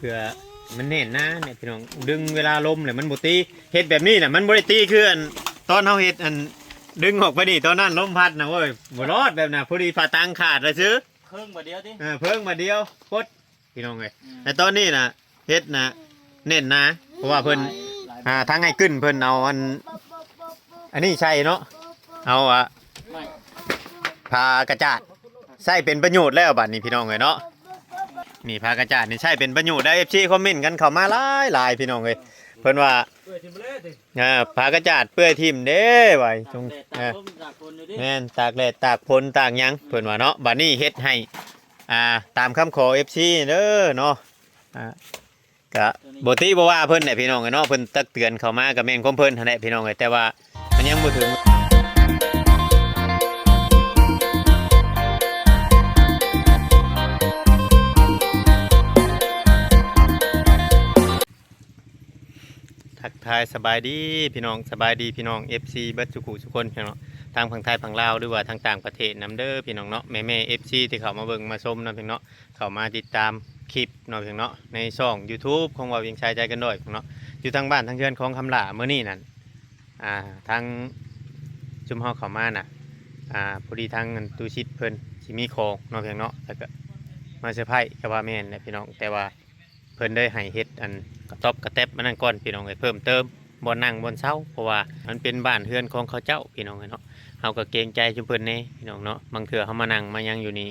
ເພື່ອມັນແໜ້ນໜາແຫຼະພີ່ນ້ອງ ດຶງເວລາລົມແຫຼະມັນບໍ່ຕີ. ເຮັດແບບນີ້ນະ ມັນບໍ່ໄດ້ຕີຄືອັນຕອນເຮົາເຮັດອັນ ດຶງອອກໄປນີ້ ຕອນນັ້ນລົມພັດນະ ໂອ້ຍ ບໍ່ລອດແບບນະ ພໍດີຜ້າຕັງຂາດລະຊື່. ເພິ່ງບາດດຽວຕິ? ເອີ ເພິ່ງບາດດຽວ ປົດ ພີ່ນ້ອງເອີຍ. ອືມ ແຕ່ຕອນນີ້ນະ ເຮັດນະ ແໜ້ນໜາ ເພາະວ່າເພິ່ນ ຫຼາຍ ອ່າ ທາງອ້າຍກຶ້ນເພິ່ນເອົາອັນ ອັນນີ້ໃສ່ເນາະ ເອົາ ອ່າ ໄມ້ ຜ້າກະຈາດໃຊ້ເປັນປະໂຫຍດແລ້ວ ບາດນີ້ພີ່ນ້ອງເອີຍເນາະ. ນີ້ຜ້າກະຈາດນີ້ໃຊ້ເປັນປະໂຫຍດໄດ້ ເອັຟຊີ ຄອມເມັນກັນເຂົ້າມາຫຼາຍໆ ພີ່ນ້ອງເອີຍ. ເພິ່ນວ່າ ເອີ ຜ້າກະຈາດເປື່ອຍຖິ້ມເດ້ ວ່າ ຕາກແດດຕາກລົມຕາກຝົນຢູ່ເດ້. ແມ່ນ ຕາກແດດຕາກຝົນຕາກຫຍັງ ເພິ່ນວ່າເນາະ. ບາດນີ້ເຮັດໃຫ້ ອ່າ ຕາມຄຳຂໍ ເອັຟຊີ ເດີເນາະ. ອ່າ ກະບໍ່ຕິບໍ່ວ່າເພິ່ນແຫຼະພີ່ນ້ອງເອີຍເນາະ ເພິ່ນຕັກເຕືອນເຂົ້າມາກະແມ່ນຄວາມເພິ່ນຫັ້ນແຫຼະພີ່ນ້ອງເອີຍ ແຕ່ວ່າມັນຍັງບໍ່ເຖິງ. ທັກທາຍສະບາຍດີພີ່ນ້ອງ ສະບາຍດີພີ່ນ້ອງ ເອັຟຊີ ເບິດສູ່ຜູ້ສູ່ຄົນເນາະ ທາງຝັ່ງໄທຝັ່ງລາວ ຫຼືວ່າທາງຕ່າງປະເທດນຳເດີພີ່ນ້ອງເນາະ ແມ່ໆ ເອັຟຊີ ທີ່ເຂົ້າມາເບິ່ງມາຊົມເນາະພີ່ນ້ອງເນາະ ເຂົ້າມາຕິດຕາມຄລິບເນາະພີ່ນ້ອງເນາະ ໃນຊ່ອງ YouTube ຂອງບ່າວວຽງຊາຍໃຈເກີນຮ້ອຍເນາະ ຢູ່ທາງບ້ານທາງເຮືອນຂອງຄຳຫຼ້າ. ມື້ນີ້ນັ້ນ ອ່າ ທາງຊຸມເຮົາເຂົ້າມານະ ອ່າ ພໍດີທາງອັນ ຕູ້ຊິດເພິ່ນຊິມີຂອງເນາະພີ່ນ້ອງເນາະ ແລ້ວກະມາເຊີໄພ ກະວ່າແມ່ນແຫຼະພີ່ນ້ອງ ແຕ່ວ່າ ເພິ່ນໄດ້ໃຫ້ເຮັດອັນກະຕ໋ອບກະແຕັບອັນນັ້ນກ່ອນພີ່ນ້ອງເອີຍ ເພີ່ມເຕີມບ່ອນນັ່ງບ່ອນເຊົາ ເພາະວ່າມັນເປັນບ້ານເຮືອນຂອງເຂົາເຈົ້າພີ່ນ້ອງເອີຍເນາະ. ເຮົາກໍເກງໃຈຊຸມເພິ່ນແດ່ພີ່ນ້ອງເນາະ ບາງເທື່ອເຮົາມານັ່ງມາຫຍັງຢູ່ນີ້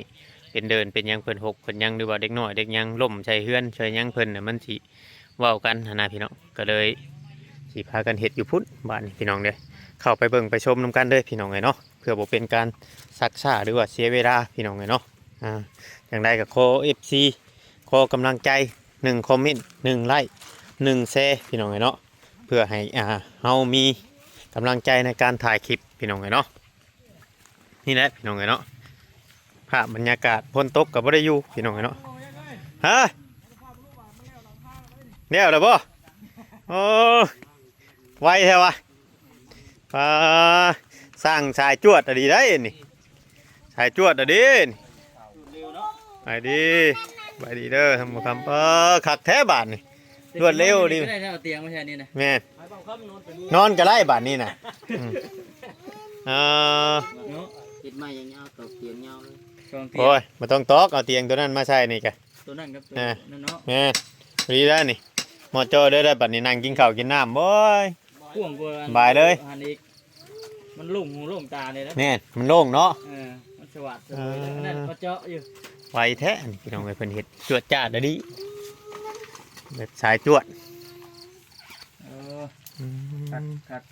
ເປັນເດີ່ນເປັນຫຍັງ ເພິ່ນຫົກເພິ່ນຫຍັງ ຫຼືວ່າເດັກນ້ອຍເດັກຫຍັງລົ້ມໃສ່ເຮືອນໃສ່ຫຍັງເພິ່ນນະ ມັນຊິເວົ້າກັນຫັ້ນນະພີ່ນ້ອງ ກໍເລີຍຊິພາກັນເຮັດຢູ່ພຸ້ນ. ບາດນີ້ພີ່ນ້ອງເດີ ເຂົ້າໄປເບິ່ງໄປຊົມນຳກັນເດີພີ່ນ້ອງເອີຍເນາະ ເພື່ອບໍ່ເປັນການຊັກຊ້າ ຫຼືວ່າເສຍເວລາພີ່ນ້ອງເອີຍເນາະ. ອ່າ ຈັ່ງໃດກໍຂໍ ເອັຟຊີ ຂໍກຳລັງໃຈ ໜຶ່ງຄອມເມັນ ໜຶ່ງໄລ້ ໜຶ່ງແຊ ພີ່ນ້ອງເອີຍເນາະ ເພື່ອໃຫ້ ອ່າ ເຮົາມີກຳລັງໃຈໃນການຖ່າຍຄລິບພີ່ນ້ອງເອີຍເນາະ. ນີ້ແຫຼະພີ່ນ້ອງເອີຍເນາະ ພາບບັນຍາກາດ ຝົນຕົກກໍບໍ່ໄດ້ຢູ່ພີ່ນ້ອງເອີຍເນາະ. ຮະ ແລ້ວແລ້ວບໍ່? ໂອ້ ໄວແທ້ວະ. ປາ ຊ່າງສາຍຈວດອະດີໄດ໋ນີ້ ສາຍຈວດອະດີນີ້. ໄປດີ ໄປດີເດີ ທຳບໍ່ຄຳ ເອີ ຄັກແທ້ບາດນີ້ ລວດເລັວດີ. ໄດ້ແລ້ວ ເອົາຕຽງມາໃສ່ນີ້ນະ. ແມ່ນ ນອນກໍໄດ້ບາດນີ້ນະ. ອືມ ເອີ ເນາະ ເຮັດໄມ້ຍາວໆ ຕອກຕຽງຍາວເລີຍ. ໂອ້ຍ ບໍ່ຕ້ອງຕອກ ເອົາຕຽງຕົວນັ້ນມາໃສ່ນີ້ກະ ຕົວນັ້ນກັບຕົວ ອ່າ ນັ້ນເນາະ. ແມ່ນ ພໍດີແລ້ວນີ້ ເໝາະຈໍ່ເດີ ໄດ້ບາດນີ້ນັ່ງກິນເຂົ້າກິນນ້ຳ ໂອ້ຍ ກວ້າງກວ່າ ສະບາຍເລີຍ ອັນອີກ ມັນໂລ່ງຫູໂລ່ງຕາເລີຍນະ. ແມ່ນ ມັນໂລ່ງເນາະ ເອີ ມັນສະຫວາດສະຫວຍເລີຍ. ເອີ ອັນນັ້ນກໍເຈາະຢູ່. ໄວແທ້ ພີ່ນ້ອງເອີຍ ເພິ່ນເຮັດຈວດຈາດອະດີ ແບບສາຍຈວດ. ເອີ ອືມ ຄັກ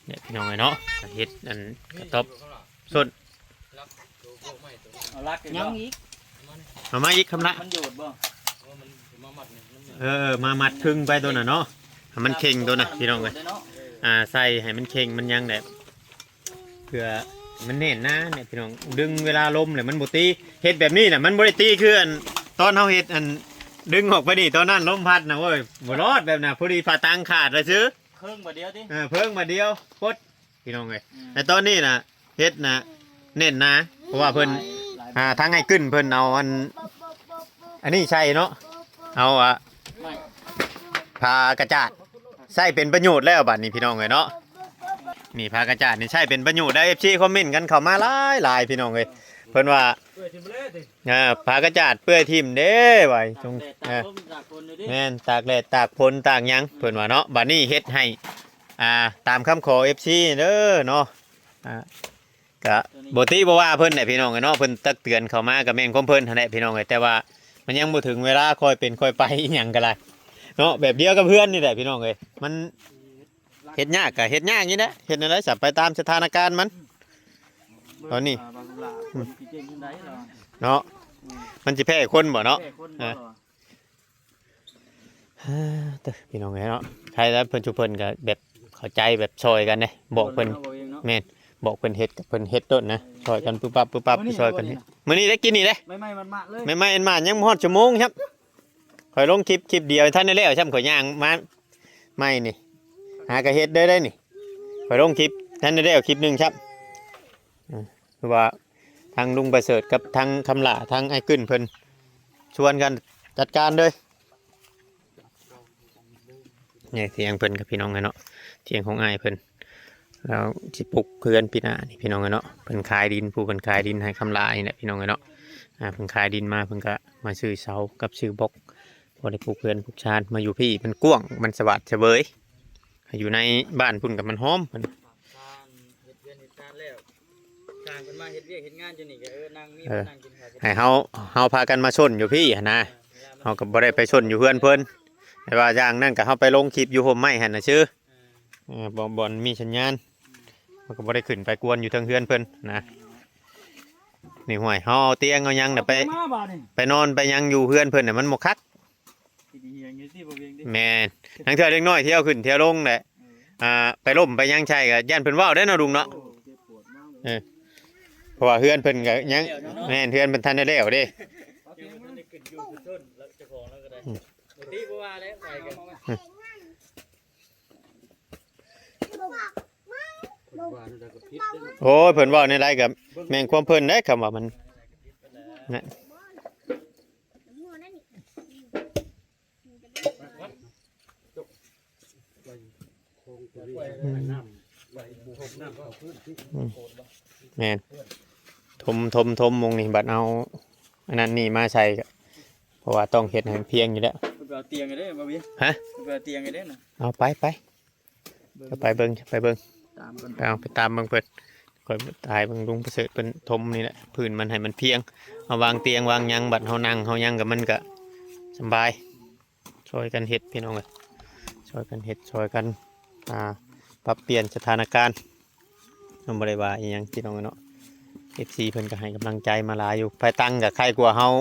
ໆ ນີ້ພີ່ນ້ອງເອີຍເນາະ ເຮັດອັນກະຕ໋ອບ ສົ້ນ ເອົາລັກອີກ ຍັງອີກ ເອົາມາອີກຄຳລະ ມັນໂຍດບໍ່? ເອີ ມາມັດຄຶ່ງໄປໂຕນັ້ນເນາະ ໃຫ້ມັນເຄັ່ງໂຕນັ້ນພີ່ນ້ອງເອີຍ. ອ່າ ໃສ່ໃຫ້ມັນເຄັ່ງມັນຫຍັງແຫຼະ ເພື່ອມັນແໜ້ນໜາແຫຼະພີ່ນ້ອງ ດຶງເວລາລົມແຫຼະມັນບໍ່ຕີ. ເຮັດແບບນີ້ນະ ມັນບໍ່ໄດ້ຕີຄືອັນຕອນເຮົາເຮັດອັນ ດຶງອອກໄປນີ້ ຕອນນັ້ນລົມພັດນະ ໂອ້ຍ ບໍ່ລອດແບບນະ ພໍດີຜ້າຕັງຂາດລະຊື່. ເພິ່ງບາດດຽວຕິ? ເອີ ເພິ່ງບາດດຽວ ປົດ ພີ່ນ້ອງເອີຍ. ອືມ ແຕ່ຕອນນີ້ນະ ເຮັດນະ ແໜ້ນໜາ ເພາະວ່າເພິ່ນ ຫຼາຍ ອ່າ ທາງອ້າຍກຶ້ນເພິ່ນເອົາອັນ ອັນນີ້ໃສ່ເນາະ ເອົາ ອ່າ ໄມ້ ຜ້າກະຈາດໃຊ້ເປັນປະໂຫຍດແລ້ວບາດນີ້ ພີ່ນ້ອງເອີຍເນາະ. ນີ້ ຜ້າກະຈາດນີ້ໃຊ້ເປັນປະໂຫຍດໄດ້ ເອັຟຊີ ຄອມເມັນກັນເຂົ້າມາຫຼາຍໆ ພີ່ນ້ອງເອີຍ ເພິ່ນວ່າ ເອີ ຜ້າກະຈາດເປື່ອຍຖິ້ມເດ້ ວ່າ ຕາກແດດຕາກລົມຕາກຝົນຢູ່ເດ້. ແມ່ນ ຕາກແດດຕາກຝົນຕາກຫຍັງ ເພິ່ນວ່າເນາະ. ບາດນີ້ເຮັດໃຫ້ ອ່າ ຕາມຄຳຂໍ ເອັຟຊີ ເດີເນາະ. ອ່າ ກະບໍ່ຕິບໍ່ວ່າເພິ່ນແຫຼະພີ່ນ້ອງເອີຍເນາະ ເພິ່ນຕັກເຕືອນເຂົ້າມາກະແມ່ນຄວາມເພິ່ນຫັ້ນແຫຼະພີ່ນ້ອງເອີຍ. ແຕ່ວ່າມັນຍັງບໍ່ເຖິງເວລາ ຄ່ອຍເປັນຄ່ອຍໄປ ອີ່ຫຍັງກະໄດ້ເນາະ ແບບດຽວກັບເຮືອນນີ້ແຫຼະພີ່ນ້ອງເອີຍ. ມັນເຮັດຍາກກະເຮັດຍາກນີ້ແຫຼະ ເຮັດແນວໃດສະ ໄປຕາມສະຖານະການມັນຕອນນີ້ ອືມ ເນາະ ມັນຊິແພ້ຄົນບໍ່ເນາະ ແພ້ຄົນບໍ່ ເອີ. ເອີ ເດີ ພີ່ນ້ອງເອີຍເນາະ ໃຜລະເພິ່ນ ຊຸເພິ່ນກະແບບເຂົ້າໃຈແບບຊ່ອຍກັນເດ້ ບອກເພິ່ນ ແມ່ນ ບອກເພິ່ນເຮັດກະເພິ່ນເຮັດໂລດນະ ຊ່ອຍກັນປຶບປັບປຶບປັບ ຊ່ອຍກັນເຮັດ. ມື້ນີ້ໄດ້ກິນນີ້ເດ້ ໃໝ່ໆ ໝາດໆ ເລີຍ ໃໝ່ໆ ໝາດໆ ຍັງບໍ່ຮອດຊົ່ວໂມງຊ້ຳ. ຂ້ອຍລົງຄລິບ ຄລິບດຽວ ທັນໄດ້ແລ້ວຊ້ຳ ຂ້ອຍຍ່າງມາໃໝ່ນີ້ ຫາກະເເຮັດເດີໄດ້ນີ້ ຂ້ອຍລົງຄລິບ ທັນໄດ້ແລ້ວຄລິບໜຶ່ງຊ້ຳ. ເອີ ຄືວ່າທາງລຸງປະເສີດກັບທາງຄຳຫຼ້າ ທາງອ້າຍກຶ້ນເພິ່ນຊວນກັນ ຈັດການເລີຍ. ນີ້ຖຽງເພິ່ນກັບພີ່ນ້ອງເອີຍເນາະ, ຖຽງຂອງອ້າຍເພິ່ນ. ລາວຊິປຸກເຮືອນປີໜ້ານີ້ພີ່ນ້ອງເອີຍເນາະ. ເພິ່ນຂາຍດິນ, ຜູ້ເພິ່ນຂາຍດິນໃຫ້ຄຳຫຼ້ານີ້ແຫຼະພີ່ນ້ອງເອີຍເນາະ. ອ່າ ເພິ່ນຂາຍດິນມາ ເພິ່ນກໍມາຊື້ເສົາກັບຊື້ບລັອກ ພໍໄດ້ປຸກເຮືອນປຸກຊານ. ມາຢູ່ພີ້ມັນກວ້າງ ມັນສະຫວາດສະເຫວີຍ. ຢູ່ໃນບ້ານພຸ້ນກໍມັນຫອມ ເພິ່ນ ເຮັດເຮືອນເຮັດຊານແລ້ວ ສ້າງເພິ່ນມາເຮັດວຽກເຮັດງານຢູ່ນີ້ກໍ ເອີ ນັ່ງມີ ເອີ ນັ່ງກິນຂ້າວ ໃຫ້ເຮົາ ເຮົາພາກັນມາຊົນຢູ່ພີ້ຫັ້ນນະ. ເອີ ເວລາມັນ ເຮົາກໍບໍ່ໄດ້ໄປຊົນຢູ່ເຮືອນເພິ່ນ ແຕ່ວ່າຢ່າງນັ້ນກໍເຮົາໄປລົງຄລິບຢູ່ຮົ່ມໄມ້ຫັ້ນນະຊື່. ເອີ ເອີ ບ່ອນ ບ່ອນມີສັນຍານ ເຮົາກໍບໍ່ໄດ້ຂຶ້ນໄປກວນຢູ່ເທິງເຮືອນເພິ່ນນະ. ນີ້ ຫ້ວຍ ເຮົາເອົາຕຽງເອົາຫຍັງນະໄປ ມາບາດນີ້ ໄປນອນໄປຫຍັງຢູ່ເຮືອນເພິ່ນນະ ມັນບໍ່ຄັກ. ຊິໄດ້ເຮັດຫຍັງຢູ່ຕິ ບໍ່ວຽງຕິ? ແມ່ນ. ລາງເທື່ອເດັກນ້ອຍທ່ຽວຂຶ້ນທ່ຽວລົງແຫຼະ. ເອີ ອ່າ ໄປລົ້ມໄປຫຍັງໃສ່ກໍຢ້ານເພິ່ນເວົ້າໄດ້ເນາະ ລຸງເນາະ. ໂອ້ ເຈັບປວດມາກເລີຍ. ເອີ ເພາະວ່າເຮືອນເພິ່ນກໍຍັງ ຍັງບໍ່ແລ້ວເນາະ. ແມ່ນ, ເຮືອນເພິ່ນທັນໄດ້ແລ້ວເດ້. ເຮືອນເພິ່ນທັນໄດ້ຂຶ້ນຢູ່ຂຶ້ນເທິງແລ້ວ ເຈົ້າຂອງລາວກໍໄດ້. ອືມ ບໍ່ຕິບໍ່ວ່າແລ້ວ ໄປກັນ. ອືມ ເພິ່ນວ່າແນວໃດກໍຜິດເດ້. ໂອ້ຍ ເພິ່ນເວົ້າແນວໃດກໍແມ່ນຄວາມເພິ່ນເດ້ ຄຳວ່າມັນ ນັ້ນ. ອືມ ແມ່ນ ຖົມ ຖົມ ຖົມໝ່ອງນີ້ ບັດເອົາອັນນັ້ນນີ້ມາໃສ່ ເພາະວ່າຕ້ອງເຮັດໃຫ້ມັນພຽງຢູ່ແລ້ວ. ເພິ່ນໄປເອົາຕຽງໃຫ້ເດ້ ບໍ່ມີ ຮະ? ເພິ່ນໄປເອົາຕຽງໃຫ້ເດ້ນະ. ເອົາໄປ ໄປ ເອົາໄປເບິ່ງ ໄປເບິ່ງ ຕາມເພິ່ນ ໄປ ໄປຕາມເບິ່ງເພິ່ນ. ຂ້ອຍຖ່າຍເບິ່ງລຸງປະເສີດເພິ່ນຖົມນີ້ແຫຼະ ພື້ນມັນໃຫ້ມັນພຽງ. ເຮົາວາງຕຽງວາງຫຍັງ ບັດເຮົານັ່ງເຮົາຫຍັງກໍ ມັນກໍສຳບາຍ. ຊ່ອຍກັນເຮັດພີ່ນ້ອງເອີຍ ຊ່ອຍກັນເຮັດ ຊ່ອຍກັນ ອ່າ ປັບປ່ຽນສະຖານະການ. ມັນບໍ່ໄດ້ວ່າອີ່ຫຍັງພີ່ນ້ອງເອີຍເນາະ. ເອັຟຊີ ເພິ່ນກໍໃຫ້ກຳລັງໃຈມາຫຼາຍຢູ່. ໄປຕັ້ງກໍໃຄກວ່າເຮົາ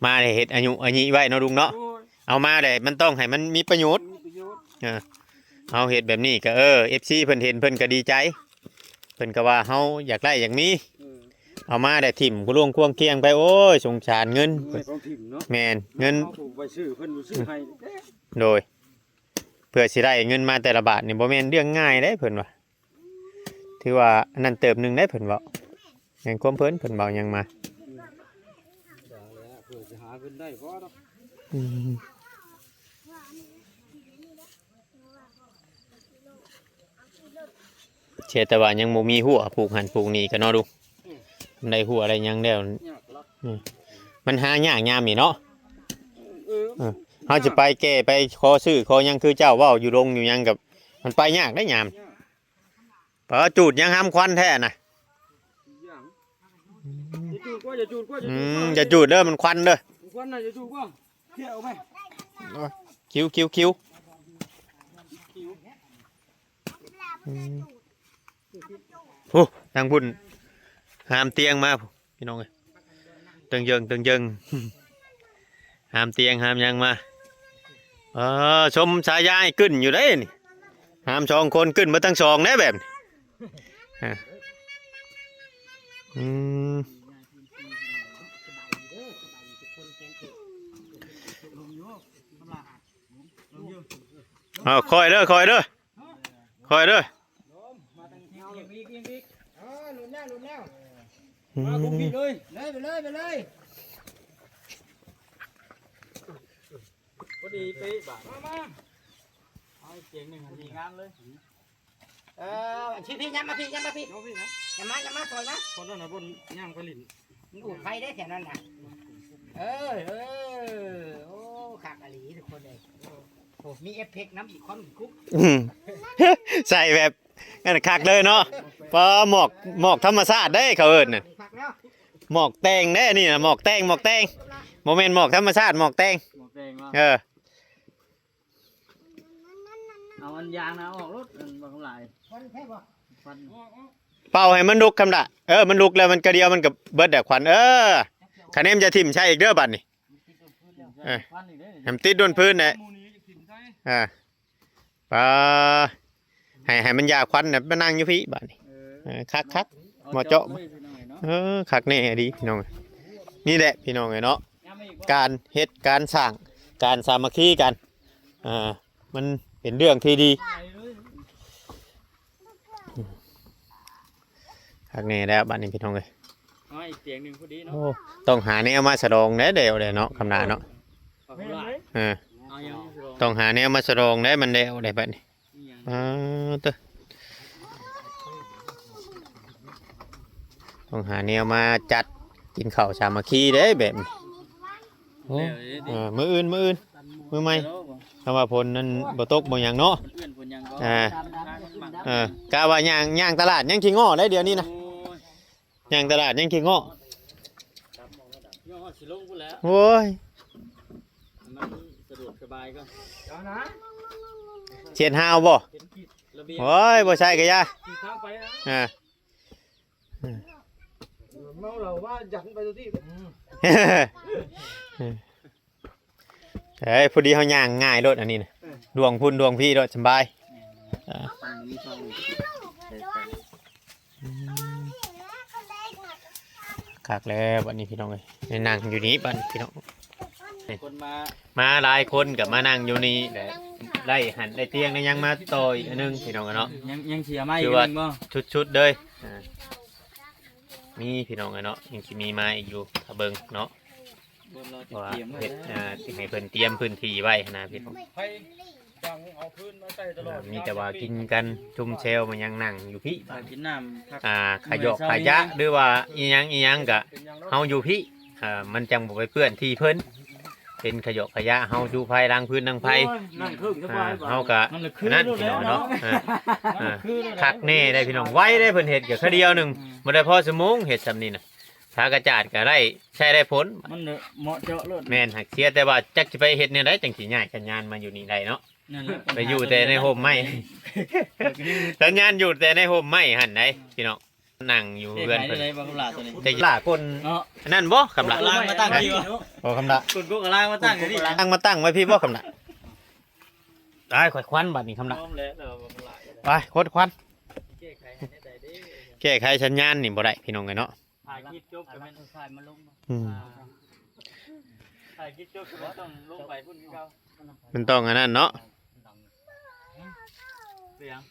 ມາໄດ້ເຮັດອາຍຸອາຍິໄວ້ເນາະ ລຸງເນາະ. ໂອ້ຍ ເອົາມາໄດ້ມັນຕ້ອງໃຫ້ມັນມີປະໂຫຍດ ມີປະໂຫຍດ. ເອີ ເຮົາເຮັດແບບນີ້ກໍ ເອີ ເອັຟຊີ ເພິ່ນເຫັນເພິ່ນກໍດີໃຈ. ເພິ່ນກໍວ່າເຮົາຢາກໄດ້ຢາກມີ ເອີ ເອົາມາໄດ້ຖິ້ມກວງຄວງຄຽງໄປ ໂອ້ຍ ສົງສານເງິນ. ເງິນເຂົາຖິ້ມເນາະ. ແມ່ນ ເງິນ ເຮົາໄປຊື້ເພິ່ນບໍ່ຊື້ໃຫ້. ໂດຍ ເພື່ອຊິໄດ້ເງິນມາແຕ່ລະບາດນີ້ ບໍ່ແມ່ນເລື່ອງງ່າຍເດ້ ເພິ່ນວ່າ. ຖືວ່າອັນນັ້ນເຕີບໜຶ່ງໄດ້ ເພິ່ນເວົ້າ. ແມ່ນຄວາມເພິ່ນ ເພິ່ນເວົ້າຫຍັງມາ. ເພື່ອຊິຫາເງິນໄດ້ບໍ່ເນາະ. ອືມ ເສຍແຕ່ວ່າຍັງບໍ່ມີຮົ້ວຜູກຫັ້ນຜູກນີ້ກໍເນາະ ລຸງ. ອືມ ໄດ້ຮົ້ວໄດ້ຫຍັງແລ້ວ ຍາກລັດ. ອືມ ມັນຫາຍາກຍາມນີ້ເນາະ. ເອີ ເອີ ເຮົາຊິໄປແກ່ໄປຂໍຊື້ຂໍຫຍັງ ຄືເຈົ້າເວົ້າຢູ່ດົງຢູ່ຫຍັງກໍ ມັນໄປຍາກໄດ໋ຍາມ. ຍາກ ປາ ຈູດຍັງຫຳຄວັນແທ້ນະ. ຢ່າງ ອືມ ຢ່າຈູດກວ່າ ຢ່າຈູດກວ່າ ຢ່າ ອື ຈູດກວ່າ ມ ຢ່າຈູດເດີ ມັນຄວັນເດີ ມັນຄວັນນະ ຢ່າຈູດກວ່າ. ເຄຍອອກໄປ ໂອ້ຍ ຄິວ ຄິວ ຄິວ. ອືມ ໂອ້ ທາງພຸ້ນຫາມຕຽງມາ ພີ່ນ້ອງເອີຍ ເຕີງເຢິງເຕີງເຢິງ ຫາມຕຽງຫາມຫຍັງມາ. ເອີ ສົມສາຍາອ້າຍກຶ້ນຢູ່ເດ້ນີ້ ຫາມສອງຄົນກຶ້ນເບິດທັງສອງເດ້ແບບນີ້. ອາ ອືມ ເອົາ ຄ່ອຍເດີ ຄ່ອຍເດີ ຄ່ອຍເດີ. ເອີ ຫຼຸດແລ້ວ ຫຼຸດແລ້ວ ອືມ ມາຄຸກພີ້ເລີຍ ເລີຍ ໄປເລີຍ ໄປເລີຍ ພໍດີເປະບາດ ມາ ມາ ເອົາອີກຕຽງໜຶ່ງ ດີງາມເລີຍ. ເອີ ອັນຊີ້ ພີ່ ຍ່າງມາພີ້ ຍ່າງມາພີ້ ເອົາພີ້ນະ ຍ່າງມາ ຍ່າງມາ ຖອຍມາ ຄົນນັ້ນນະ ບ່ອນຍ່າງໄປຫຼິ້ນ ມັນອູດໄຟເດ້ແຖວນັ້ນນະ. ເອີ ເອີ ໂອ້ ຄັກອີ່ຫຼີທຸກຄົນເອີຍ. ໂອ້ ມີເອັບເຟັກນຳອີກ ຄວັນຄຸບ ອືມ ໃສ່ແບບ ນັ້ນຄັກເລີຍເນາະ. ປາ ໝອກ ໝອກທຳມະຊາດເດ້ເຂົາເອີ້ນນະ ໝອກແຕ່ງເດ້ນີ້ນະ ໝອກແຕ່ງ ໝອກແຕ່ງ ບໍ່ແມ່ນໝອກທຳມະຊາດ ໝອກແຕ່ງ ໝອກແຕ່ງເນາະ. ເອີ ເອົາອັນຢາງນະອອກໂລດ ອັນບັກຫຼາຍ ຄວັນແທ້ບໍ່? ຄວັນ ເປົ່າໃຫ້ມັນລຸກຄຳດະ. ເອີ ມັນລຸກແລ້ວມັນກະດຽວມັນກະເບິດແຫຼະຄວັນ. ເອີ ຄະແນນຈະຖິ້ມໃສ່ອີກເດີບາດນີ້. ເອີ ໃຫ້ມັນຕິດດົນພື້ນແຫຼະ. ເອີ ປາ ໃຫ້ ໃຫ້ມັນຢາຄວັນນະ ມານັ່ງຢູ່ພີ້ບາດນີ້. ເອີ ເອີ ຄັກໆ ເໝາະເຈາະ. ເອີ ຄັກແນ່ອີ່ຫຼີພີ່ນ້ອງ. ນີ້ແຫຼະພີ່ນ້ອງເອີຍເນາະ ການເຮັດການສ້າງ ການສາມັກຄີກັນ ອ່າ ມັນເປັນເລື່ອງທີ່ດີ. ຄັກແນ່ແລ້ວບາດນີ້ພີ່ນ້ອງເອີຍ. ເອົາອີກຕຽງໜຶ່ງພໍດີເນາະ. ໂອ້ ຕ້ອງຫາແນວມາສະດອງແດ່ແລ້ວເນາະ ຄຳນາເນາະ. ເອີ ຕ້ອງຫາແນວມາສະຫຼອງໄດ໋ ມັນແລ້ວໄດ໋ບັດນີ້. ອາເຕີ ຕ້ອງຫາແນວມາຈັດກິນເຂົ້າສາມັກຄີເດ້ແບບນີ້. ໂອ້ ເອີ ມື້ອື່ນ ມື້ອື່ນ ມື້ໃໝ່ ຖ້າວ່າຝົນນັ້ນບໍ່ຕົກບໍ່ຫຍັງເນາະ. ອາ ເອີ ກະວ່າຍ່າງ ຍ່າງຕະຫຼາດຍັງຂີ້ງໍ້ໄດ໋ດຽວນີ້ນະ. ຍ່າງຕະຫຼາດຍັງຂີ້ງໍ້. ໂອ້ຍ ມັນສະດວກສະບາຍກວ່າ ເຮັດຫ້າວບໍ່? ໂອ້ຍ ບໍ່ໃສ່ກະຢ່າ. ອ່າ ເມົາເຫຼົ້າວ່າຢັນໄປຕົວທີ່. ເອີຍ ພໍດີເຮົາຍ່າງງ່າຍໂລດອັນນີ້ນະ. ເອີ ດວງພຸ້ນດວງພີ້ໂລດ ສະບາຍ. ເອີ ມັນມີຊ່ອງ ຄັກແລ້ວບັດນີ້ພີ່ນ້ອງເອີຍ. ໄດ້ນັ່ງຢູ່ນີ້ບັດນີ້ພີ່ນ້ອງ ຄົນມາ ມາຫຼາຍຄົນກໍມານັ່ງຢູ່ນີ້ແຫຼະ. ໄດ້ຫັ້ນໄດ້ຕຽງໄດ້ຫຍັງມາຕໍ່ອີກອັນໜຶ່ງພີ່ນ້ອງເນາະ. ຍັງ ຍັງເສຍໄມ້ອີກອັນໜຶ່ງບໍ່? ຊຸດໆເລີຍ. ອ່າ ມີພີ່ນ້ອງເອີຍເນາະ ຍັງຊິມີມາອີກຢູ່ ຖ້າເບິ່ງເນາະ. ວ່າເຮັດ ອ່າ ຊິໃຫ້ເພິ່ນຕຽມພື້ນທີ່ໄວ້ຫັ້ນນະພີ່ນ້ອງ. ມີແຕ່ວ່າກິນກັນຊຸມແຊວມາຍັງນັ່ງຢູ່ພີ້ ກິນນ້ຳ ອ່າ ຂະຫຍອກຂະຫຍະ ຫຼືວ່າອີ່ຫຍັງອີ່ຫຍັງກະເຮົາຢູ່ພີ້. ອ່າ ມັນຈັ່ງບໍ່ໄປເປື້ອນທີ່ເພິ່ນ ເປັນຂະຫຍອກຂະຫຍະ ເຮົາຢູ່ພາຍຫຼັງພື້ນນັ່ງໄພ. ໂອ້ຍ ນັ່ງເຄິ່ງສະບາຍ ອ່າ ເຮົາກະ ມັນລະຄື ນັ້ນພີ່ນ້ອງເນາະ. ເອີ ຄັກແນ່ໄດ໋ພີ່ນ້ອງ ໄວໄດ໋ ເພິ່ນເຮັດກະຄືດຽວໜຶ່ງ ບໍ່ໄດ້ພໍຊົ່ວໂມງ ເຮັດຊ່ຳນີ້ນະ. ຜ້າກະຈາດກໍໄດ້ໃຊ້ໄດ້ຜົນ ມັນເໝາະເຈາະໂລດ. ແມ່ນ ຫາກເສຍແຕ່ວ່າຈັກຊິໄປເຮັດແນວໃດ ຈັ່ງຊິຍ້າຍສັນຍານມາຢູ່ນີ້ໄດ້ເນາະ. ໄປຢູ່ແຕ່ໃນຮົ່ມໄມ້ ສັນຍານຢູ່ແຕ່ໃນຮົ່ມໄມ້ຫັ້ນໃດ໋ ພີ່ນ້ອງ. ນັ່ງຢູ່ເຮືອນເພິ່ນ ແຕ່ລະຄົນເນາະ. ອັນນັ້ນບໍ່ ຄຳລະ ກະລາງມາຕັ້ງຢູ່. ບໍ່ ຄຳລະ ຄົນກໍກະລາງມາຕັ້ງຢູ່ນີ້ ກະລາງມາຕັ້ງໄວ້ພີ້ບໍ່ ຄຳລະ. ຕາຍ ຂ້ອຍຄວັນບັດນີ້ ຄຳລະ. ໄປ ຄົດຄວັນ ແກ້ໄຂສັນຍານນີ້ບໍ່ໄດ້ ພີ່ນ້ອງເອີຍເນາະ. ຖ່າຍຄລິບຈົບກໍແມ່ນ ອືມ ອ່າ ຖ່າຍຄລິບຈົບກໍແມ່ນຕ້ອງລົງໄປພຸ້ນຄືເກົ່າ. ມັນຕ້ອງອັນນັ້ນເນາະ. ເປັນຫຍັງ?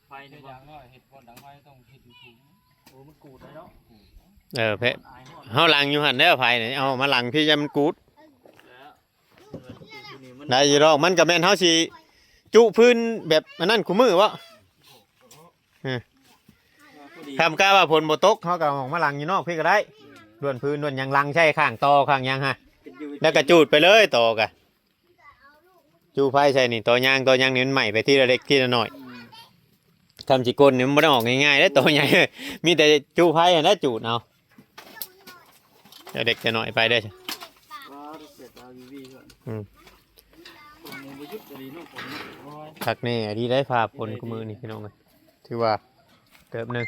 ໄຟນີ້ບໍ່? ຢ່າງໜ້ອຍເຮັດບ່ອນດັງໄຟຕ້ອງເຮັດຢູ່ສູງ. ໂອ້ ມັນກູດໄດ້ເນາະ. ເອີ ແພະ ເຮົາຫຼັງຢູ່ຫັ້ນແລ້ວ ໄຟນີ້ ເອົາມາຫຼັງພີ້ ຢ້ານມັນກູດ. ໄດ້ຢູ່ດອກ ມັນກໍແມ່ນເຮົາຊິຈຸພື້ນແບບອັນນັ້ນຄູ່ມື້ບໍ? ເອີ ຖ້າກະວ່າຝົນບໍ່ຕົກ ເຮົາກໍເອົາອອກມາຫຼັງຢູ່ນອກພີ້ກໍໄດ້. ດວນພື້ນດວນຫຍັງ ຫຼັງໃສ່ຂ້າງຕໍ່ຂ້າງຫຍັງຫັ້ນ ແລ້ວກໍຈູດໄປເລີຍ ຕໍ່ກະຈູດໄຟໃສ່ນີ້ ຕໍ່ຍາງຕໍ່ຫຍັງນີ້ ມັນໄໝ້ໄປທີລະເລັກທີລະໜ້ອຍ. ອືມ ຄຳຊິກົ້ນນີ້ມັນບໍ່ໄດ້ອອກງ່າຍໆເດ້ ໂຕໃຫຍ່ ມີແຕ່ຈູໄຟຫັ້ນແຫຼະຈູດເອົາ ແຕ່ເລັກແຕ່ນ້ອຍໄປເດີ. ອືມ ຄັກແນ່ອີ່ຫຼີໄດ໋ ຟ້າຝົນຄູ່ມື້ນີ້ພີ່ນ້ອງເອີຍ ຖືວ່າເຕີບໜຶ່ງ.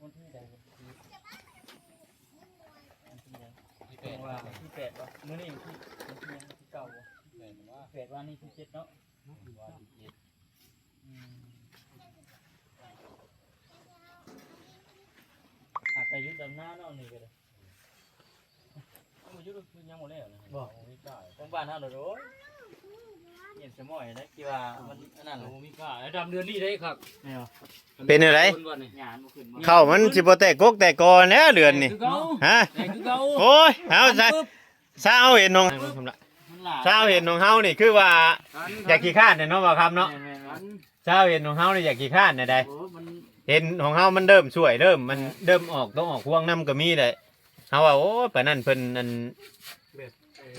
ວັນທີໃດ? ວັນທີແປດ ວັນທີແປດບໍ່? ມື້ນີ້ວັນທີ ວັນທີຫຍັງ? ວັນທີເກົ້າບໍ່? ແປດ ວັນນີ້ທີເຈັດເນາະ. ອືມ ອາດຈະຢຸດດຳນາເນາະ ນີ້ກໍໄດ້. ບໍ່ຢຸດ ຄືຍັງບໍ່ແລ້ວນະ. ບໍ່ ຂອງບ້ານເຮົາໂດດ ໂອ້ຍ ເຢັນສະໝອຍນະ ທີ່ວ່າມັນອັນນັ້ນ ບໍ່ມີຄ່າ ດຳເດືອນນີ້ໄດ້ຄັກ. ເປັນແນວໃດ? ເຂົ້າມັນຊິບໍ່ແຕກກົກແຕກກອແລ້ວເດືອນນີ້. ຮະ? ໂອ້ຍ ເຮົາຊະ ຊາວເຫັນຂອງ ຊາວເຫັນຂອງເຮົານີ້ຄືວ່າຢາກຂີ້ຄ້ານແດ່ເນາະ ບ່າວຄຳເນາະ. ຊາວເຫັນຂອງເຮົານີ້ຢາກຂີ້ຄ້ານແດ່ໃດ໋. ເຫັນຂອງເຮົາມັນເລີ່ມຊ່ວຍ ເລີ່ມ ມັນເລີ່ມອອກຕົວອອກພວງນຳກໍມີແຫຼະ. ເຮົາວ່າ ໂອ້ຍ ປານນັ້ນເພິ່ນອັນ ແບບ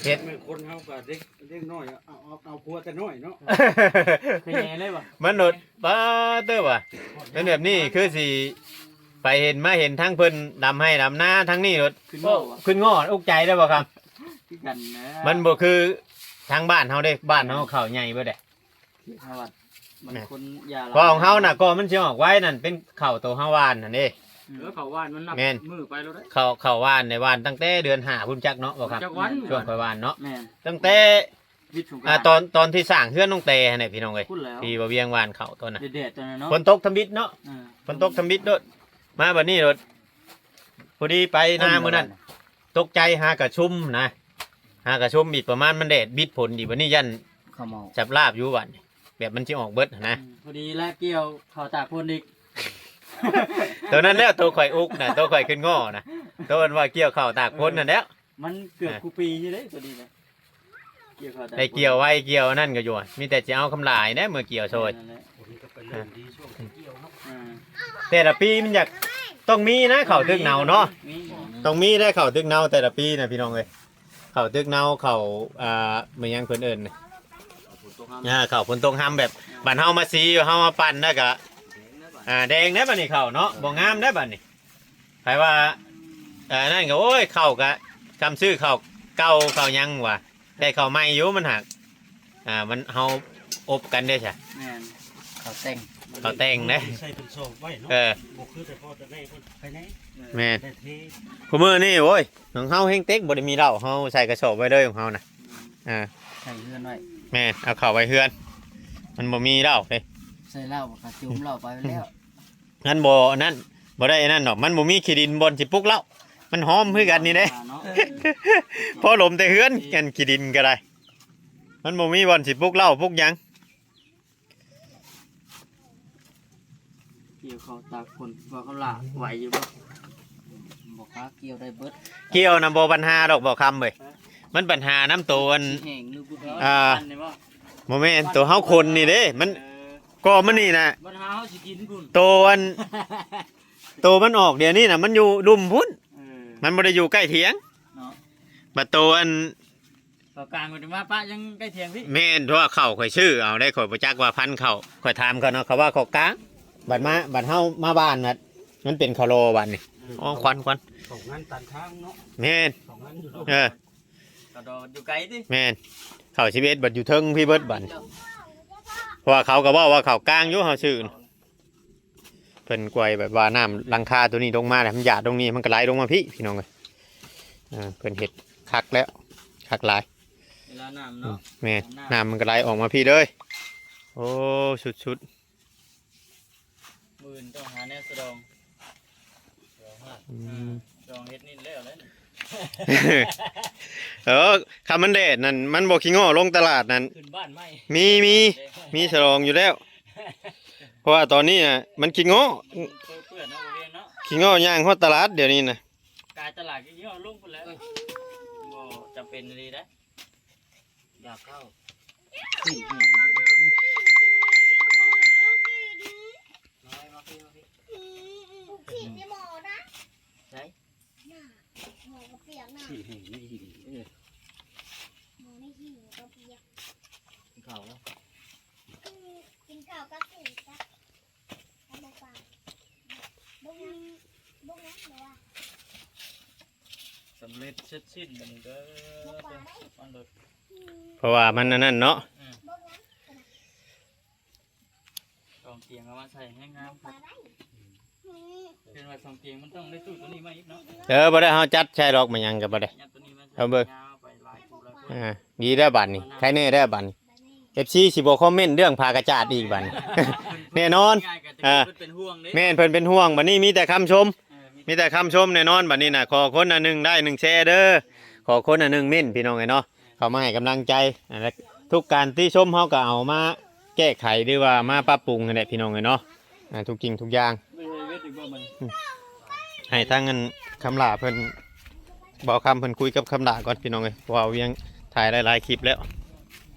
ເຮັດ ແມ່ນຄົນເຮົາກໍເດັກ ເດັກນ້ອຍ ເອົາ ເອົາ ເອົາຜົວແຕ່ນ້ອຍເນາະ. ຄືແຍ່ເລີຍບໍ່? ມັນໂດດ ປາເຕີວ່າ ເປັນແບບນີ້ຄືຊິໄປເຫັນມາເຫັນທັງເພິ່ນດຳໄຮ່ດຳນາ ທັງນີ້ໂດດ ຂຶ້ນງໍ້ບໍ່? ຂຶ້ນງໍ້ ອຸກໃຈໄດ້ບໍ່ຄັບ? ຄືກັນນະ ມັນບໍ່ຄືທາງບ້ານເຮົາເດ້ ບ້ານເຮົາເຂົ້າໃຫຍ່ເບິດເດ້. ເຮົາວ່າມັນ ແມ່ນ ຄົນຢາຫຼາຍ ເພາະຂອງເຮົານະ ກໍມັນຊິອອກໄວນັ້ນ ເປັນເຂົ້າໂຕເຮົາຫວ່ານຫັ້ນເດ້. ເອີ ເຂົ້າຫວ່ານມັນນັບມື້ໄປໂລດເດ້. ເຂົ້າ ເຂົ້າຫວ່ານໃນຫວ່ານຕັ້ງແຕ່ເດືອນຫ້າພຸ້ນຈັກເນາະ ບໍ່ຄັບ? ຈັກວັນ ຊ່ວງຂ້ອຍຫວ່ານເນາະ. ແມ່ນ ຕັ້ງແຕ່ ວິດສົງການ ອ່າ ຕອນ ຕອນທີ່ສ້າງເຮືອນນ້ອງແຕຫັ້ນແຫຼະ ພີ່ນ້ອງເອີຍ. ທີ່ວ່າວຽງຫວ່ານເຂົ້າຕອນນັ້ນ ແດດໆ ຕອນນັ້ນເນາະ ຝົນຕົກທຳອິດເນາະ. ເອີ ຝົນຕົກທຳອິດໂລດ ມາບັດນີ້ໂລດ. ພໍດີໄປນາມື້ນັ້ນ ຕົກໃຈຫາກະຊຸມນະ ຫາກະຊຸມອີກ ປະມານມັນແດດບິດຝົນອີກ ບັດນີ້ຢ້ານເຂົ້າໝໍ້ ຈັບລາບຢູ່ບັດນີ້ ແບບມັນຊິອອກເບິດຫັ້ນນະ. ອືມ ພໍດີແລະກ່ຽວເຂົ້າຕາກຝົນອີກ. ໂຕນັ້ນແຫຼະ ໂຕຂ້ອຍອຸກນະ ໂຕຂ້ອຍຂຶ້ນງໍ້ນະ ໂຕອັນວ່າກ່ຽວເຂົ້າຕາກຝົນນັ້ນແຫຼະ. ມັນເກືອບ ອ່າ ຄູ່ປີຢູ່ເດ້ໂຕນີ້ນະ ກ່ຽວເຂົ້າຕາກຝົນ ໄດ້ກ່ຽວໄວ ກ່ຽວອັນນັ້ນກໍຢູ່ ມີແຕ່ຊິເອົາຄຳຫຼາຍແດ່ເມື່ອກ່ຽວໂຊຍ. ແມ່ນແຫຼະ ຝົນກໍໄປເລີ່ມດີຊ່ວງກ່ຽວເນາະ. ອ່າ ແຕ່ລະປີມັນຢາກ ຕ້ອງມີນະ ເຂົ້າຖືກເນົາເນາະ ມີ ຕ້ອງມີໄດ້ເຂົ້າຖືກເນົາແຕ່ລະປີນະ ພີ່ນ້ອງເອີຍ. ເຂົ້າຖືກເນົາ ເຂົ້າ ອ່າ ແມ່ນຫຍັງເພິ່ນເອີ້ນ ອ່າ ເຂົ້າຝົນຕົກຮຳ ອ່າ ເຂົ້າຝົນຕົກຮຳ ແບບ ອ່າ ບ້ານເຮົາມາສີ ເຮົາມາປັ່ນແລ້ວກະ ອ່າ ແດງແດ່ບາດນີ້ເຂົ້າເນາະ ບໍ່ງາມແດ່ບາດນີ້. ໃຜວ່າ ເອີ ນັ້ນກໍ ໂອ້ຍ ເຂົ້າກະ ຈຳຊື້ເຂົ້າເກົ່າເຂົ້າຫຍັງຫວາ ໄດ້ເຂົ້າໃໝ່ຢູ່ ມັນຫາກ ອ່າ ມັນ ເຮົາອົບກັນເດ້ຊະ. ແມ່ນ ເຂົ້າແຕ່ງ ເຂົ້າແຕ່ງເດ້ ໃສ່ເປັນຊອບໄວ້ເນາະ. ເອີ ບໍ່ຄືແຕ່ພໍແຕ່ແມ່ເພິ່ນ ພາຍໃນ ແມ່ນ ໄດ້ເທ. ຄູ່ມື້ນີ້ ໂອ້ຍ ຂອງເຮົາແຮງເຕັກ ບໍ່ໄດ້ມີເຫຼົ້າ ເຮົາໃສ່ກະສອບໄວ້ເລີຍຂອງເຮົານະ. ອືມ ເອີ ໃສ່ເຮືອນໄວ້ ແມ່ນ ເອົາເຂົ້າໄວ້ເຮືອນ ມັນບໍ່ມີເຫຼົ້າເດ້ ໃສ່ເຫຼົ້າກໍຈຸ່ມເຫຼົ້າໄປແລ້ວ. ມັນບໍ່ອັນນັ້ນ ບໍ່ໄດ້ອັນນັ້ນດອກ ມັນບໍ່ມີຂີ້ດິນບ່ອນຊິປຸກເຫຼົ້າ ມັນຫອມຄືກັນນີ້ເດ້. ເນາະ ພໍລົມແຕ່ເຮືອນ ອັນຂີ້ດິນກໍໄດ້ ມັນບໍ່ມີບ່ອນຊິປຸກເຫຼົ້າປຸກຫຍັງ. ກ່ຽວເຂົ້າຕາກຝົນ ວ່າເຂົາລາກໄຫວຢູ່ບໍ່? ບໍ່ຄ່າ ກ່ຽວໄດ້ເບິດ ກ່ຽວນະບໍ່ບັນຫາດອກ ບໍ່ຄຳເວີຍ. ຮະ? ມັນບັນຫານຳໂຕອັນ ຊິແຫ້ງຫຼືບໍ່ແຫ້ງ ອ່າ ອັນນີ້ບໍ່? ບໍ່ແມ່ນ ໂຕເຮົາຄົນນີ້ເດ້ ມັນ ເອີ ກໍມັນນີ້ນະ ບັນຫາເຮົາຊິກິນພຸ້ນ ໂຕອັນ ໂຕມັນອອກດຽວນີ້ນະ ມັນຢູ່ລຸ່ມພຸ້ນ ເອີ ມັນບໍ່ໄດ້ຢູ່ໃກ້ຖຽງ ເນາະ. ບັດໂຕອັນ ເຂົ້າກາງມັນຈະມາປະຍັງໃກ້ຖຽງພີ້. ແມ່ນ ເພາະວ່າເຂົ້າຂ້ອຍຊື້ເອົາໄດ໋ ຂ້ອຍບໍ່ຈັກວ່າພັນເຂົ້າ ຂ້ອຍຖາມເຂົາເນາະ ເຂົາວ່າເຂົ້າກາງ ບັດມາ ບັດເຮົາມາບ້ານ ບັດມັນເປັນເຂົ້າລໍບາດນີ້. ອືມ ອໍ ຄວັນ ຄວັນ ເຂົ້າງານຕັນທາງເນາະ. ແມ່ນ ເຂົ້າງານຢູ່ ເອີ ເຂົ້າດອກຢູ່ໄກຕິ. ແມ່ນ ເຂົ້າສິບເອັດບັດຢູ່ເທິງພີ້ເບິດບາດນີ້ ເພາະວ່າເຂົາກໍເວົ້າວ່າເຂົ້າກາງຢູ່ ເຮົາຊື້ ເພິ່ນກວຍແບບວ່ານ້ຳຫຼັງຄາໂຕນີ້ລົງມາແລ້ວ ມັນຢາດລົງນີ້ ມັນກໍໄຫຼລົງມາພີ້ ພີ່ນ້ອງເອີຍ. ເອີ ເພິ່ນເຮັດຄັກແລ້ວ ຄັກຫຼາຍ ເວລານ້ຳເນາະ. ອືມ ແມ່ນ ນ້ຳ ນ້ຳມັນກໍໄຫຼອອກມາພີ້ເລີຍ. ໂອ້ ສຸດໆ ມື້ອື່ນຕ້ອງຫາແນວສະດອງ. ອືມ ສະດອງເຮັດນີ້ແລ້ວແຫຼະ. ເອີ ຄັນມັນແດດນັ້ນ ມັນບໍ່ຂີ້ງໍ້ລົງຕະຫຼາດນັ້ນ ຂຶ້ນບ້ານໃໝ່. ມີ ມີ ມີສະດອງຢູ່ແລ້ວ ເພາະວ່າຕອນນີ້ນະມັນຂີ້ງໍ້ ມັນເປື້ອນເນາະ ບໍ່ແມ່ນເນາະ ຂີ້ງໍ້ຍ່າງຮອດຕະຫຼາດດຽວນີ້ນະ. ກາຍຕະຫຼາດຂີ້ງໍ້ລົງພຸ້ນແຫຼະ ບໍ່ຈຳເປັນອີ່ຫຼີເດ້. ຢາກເຂົ້າ ມາພີ້ ມາພີ້ ມາພີ້ ໃສ? ໜ້າ ໝໍກໍປຽກນະ ຂີ້ແຫ້ງນີ້ ເອີ ໝໍໃນຂີ້ກໍປຽກ. ກິນເຂົ້າແລ້ວ ກິນເຂົ້າກັບກິນກັບ ເອົາມາຝາກ ບໍ່ງາມ ບໍ່ງາມບໍ່ວ່າ ສຳເລັດເສັດສິ້ນບັດນີ້ເດີ. ບໍ່ປາໄດ້ ມັນໂລດ ເພາະວ່າມັນອັນນັ້ນເນາະ ອືມ ບໍ່ງາມ. ສອງຕຽງເອົາມາໃສ່ແຮງງາມ ບໍ່ປາໄດ້ ເຫັນວ່າສອງຕຽງມັນຕ້ອງໄດ້ຕູ້ໂຕນີ້ມາອີກເນາະ. ເອີ ບໍ່ໄດ້ ເຮົາຈັດໃສ່ດອກ ມັນຫຍັງກໍບໍ່ໄດ້ ຍັດໂຕນີ້ມາໃສ່ ເອົາເບິ່ງ ຍາວໄປຫຼາຍຄູ່ຫຼາຍຄົນ. ອ່າ ດີແລ້ວບາດນີ້ ໄຄແນ່ແລ້ວບາດນີ້ ເອັຟຊີຊິບໍ່ຄອມເມັນເລື່ອງຜ້າກະຈາດອີກບາດນີ້ ແນ່ນອນ. ອ່າ ເພິ່ນເປັນຫ່ວງເດ້ ແມ່ນ ເພິ່ນເປັນຫ່ວງ ບາດນີ້ມີແຕ່ຄຳຊົມ ເອີ ມີແຕ່ຄຳຊົມແນ່ນອນ. ບາດນີ້ນະ ຂໍຄົນອັນໜຶ່ງໄລ້ ໜຶ່ງແຊເດີ ຂໍຄົນອັນໜຶ່ງເມັນ ພີ່ນ້ອງເອີຍເນາະ. ເຂົ້າມາໃຫ້ກຳລັງໃຈ ອັນນັ້ນ ທຸກການຕິຊົມເຮົາກໍເອົາມາແກ້ໄຂ ຫຼືວ່າມາປັບປຸງຫັ້ນແຫຼະ ພີ່ນ້ອງເອີຍເນາະ. ອ່າ ທຸກສິ່ງທຸກຢ່າງ ເຮັດອີກບໍ່ມັນ ໃຫ້ທາງອັນຄຳຫຼ້າເພິ່ນ ບໍ່ຄຳເພິ່ນຄຸຍກັບຄຳຫຼ້າກ່ອນ ພີ່ນ້ອງເອີຍ ເພາະວ່າວຽງຖ່າຍຫຼາຍໆຄລິບແລ້ວ.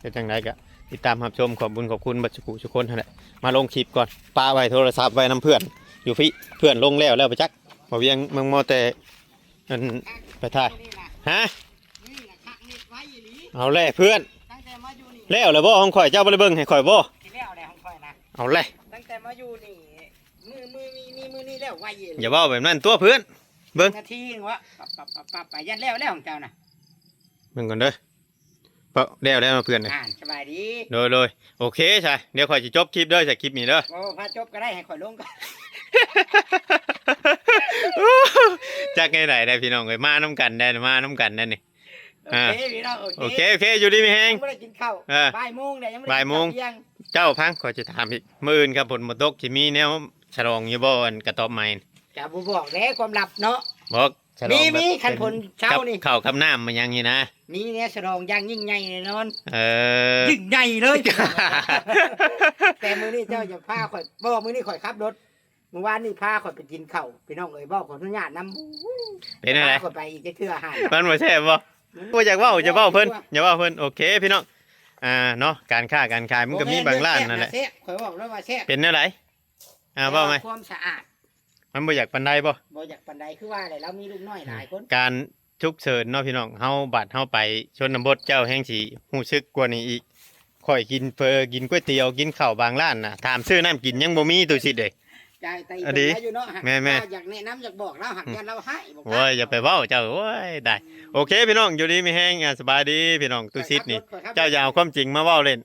ເຮັດຈັ່ງໃດກໍຕິດຕາມຮັບຊົມ ຂອບບຸນຂອບຄຸນເບິດສູ່ຜູ້ສູ່ຄົນຫັ້ນແຫຼະ. ມາລົງຄລິບກ່ອນ ປະໄວ້ໂທລະສັບໄວ້ນຳເພື່ອນຢູ່ພີ້ ເພື່ອນລົງແລ້ວແລ້ວໄປຈັກ ບໍ່ວຽງເມືອງມໍແຕ່ ອັນ ໄປຖ່າຍ ຮະ ນີ້ນະຄັກເຮັດໄວ້ອີ່ຫຼີ ເອົາແຫຼະເພື່ອນ ຕັ້ງແຕ່ມາຢູ່ນີ້ ແລ້ວແລ້ວບໍ່ຂອງຂ້ອຍ ເຈົ້າບໍ່ໄດ້ເບິ່ງໃຫ້ຂ້ອຍບໍ່? ຊິແລ້ວແລ້ວຂອງຂ້ອຍນະ ເອົາແຫຼະ ຕັ້ງແຕ່ມາຢູ່ນີ້ ມື້ ມື້ນີ້ ມື້ນີ້ແລ້ວໄວອີ່ຫຼີ ຢ່າເວົ້າແບບນັ້ນຕົວະເພື່ອນ ເບິ່ງ ນາທີໜຶ່ງວະ ປັບ ປັບ ປັບ ປັບ ໄປ ຢ້ານແລ້ວແລ້ວຂອງເຈົ້ານະ ເບິ່ງກ່ອນເດີ. ເອົ້າ ແລ້ວແລ້ວເນາະເພື່ອນເອີຍ ອ່າ ສະບາຍດີ ໂດຍ ໂດຍ ໂອເຄຊະ ດຽວຂ້ອຍຊິຈົບຄລິບເດີ ຈາກຄລິບນີ້ເດີ ໂອ້ ພາຈົບກໍໄດ້ ໃຫ້ຂ້ອຍລົງກ່ອນ ຈັກແນວໃດໄດ໋ພີ່ນ້ອງເອີຍ ມານຳກັນໄດ໋ ມານຳກັນໄດ໋ນີ້ ໂອເຄ ອ່າ ພີ່ນ້ອງ ໂອເຄ ໂອເຄ ໂອເຄ ຢູ່ດີມີແຮງ ຍັງບໍ່ໄດ້ກິນເຂົ້າ ອ່າ ບ່າຍໂມງແລ້ວ ຍັງບໍ່ໄດ້ກິນເຂົ້າທ່ຽງ ບ່າຍໂມງ ເຈົ້າຟັງ ຂ້ອຍຈະຖາມອີກ ມື້ອື່ນຄັນຝົນບໍ່ຕົກ ຊິມີແນວສະຫຼອງຢູ່ບໍ່ ອັນກະຕອບໃໝ່ ກະບໍ່ບອກເດ້ ຄວາມລັບເນາະ ບອກ ມີ ມີ ຄັນຝົນເຊົານີ້ ກັບເຂົ້າກັບນ້ຳມາຫຍັງນີ້ນະ ມີແນວສະຫຼອງຢ່າງຍິ່ງໃຫຍ່ແນ່ນອນ ເອີ ຍິ່ງໃຫຍ່ເລີຍ ແຕ່ມື້ນີ້ເຈົ້າຢ່າພາຂ້ອຍ ບໍ່ ມື້ນີ້ຂ້ອຍຂັບລົດ ມື້ວານນີ້ພາຂ້ອຍໄປກິນເຂົ້າ ພີ່ນ້ອງເອີຍ ເວົ້າຂໍອະນຸຍາດນຳ ເປັນແນວໃດ ພາຂ້ອຍໄປອີກຈັກເທື່ອຫັ້ນ ມັນບໍ່ແຊບບໍ່ ບໍ່ຢາກເວົ້າ ຢ່າເວົ້າເພິ່ນ ຢ່າເວົ້າເພິ່ນ ໂອເຄພີ່ນ້ອງ ອ່າເນາະ ການຄ້າການຂາຍມັນກໍມີບາງຮ້ານນັ້ນແຫຼະ ແຊບ ຂ້ອຍເວົ້າແລ້ວວ່າແຊບ ເປັນແນວໃດ ອ່າເວົ້າໃໝ່ ຄວາມສະອາດ ມັນບໍ່ຢາກປານໃດບໍ່ ບໍ່ຢາກປານໃດ ຄືວ່າແຫຼະ ລາວມີລູກນ້ອຍຫຼາຍຄົນ ການສຸກເສີນເນາະພີ່ນ້ອງ ເຮົາບາດເຮົາໄປຊົນນະບົດ ເຈົ້າແຮ່ງຊິຮູ້ສຶກກວ່ານີ້ອີກ ຂ້ອຍກິນເຝີ ກິນກ໋ວຍຕຽວ ກິນເຂົ້າບາງຮ້ານນະ ຖາມຊື້ນ້ຳກິນຍັງບໍ່ມີ ຕູ້ຊິດເອີຍ ໃຈໄຕ ອັນນີ້ ຢູ່ເນາະ ແມ່ນໆ ຢາກແນະນຳ ຢາກບອກລາວ ຫາກຢ້ານລາວຮ້າຍ ໂອ້ຍ ຢ່າໄປເວົ້າເຈົ້າ ໂອ້ຍ ໄດ້ ໂອເຄພີ່ນ້ອງ ຢູ່ດີມີແຮງ ອ່າ ສະບາຍດີພີ່ນ້ອງ ຕູ້ຊິດນີ້ ເຈົ້າຢ່າເອົາຄວາມຈິງມາເວົ້າເລ່ນ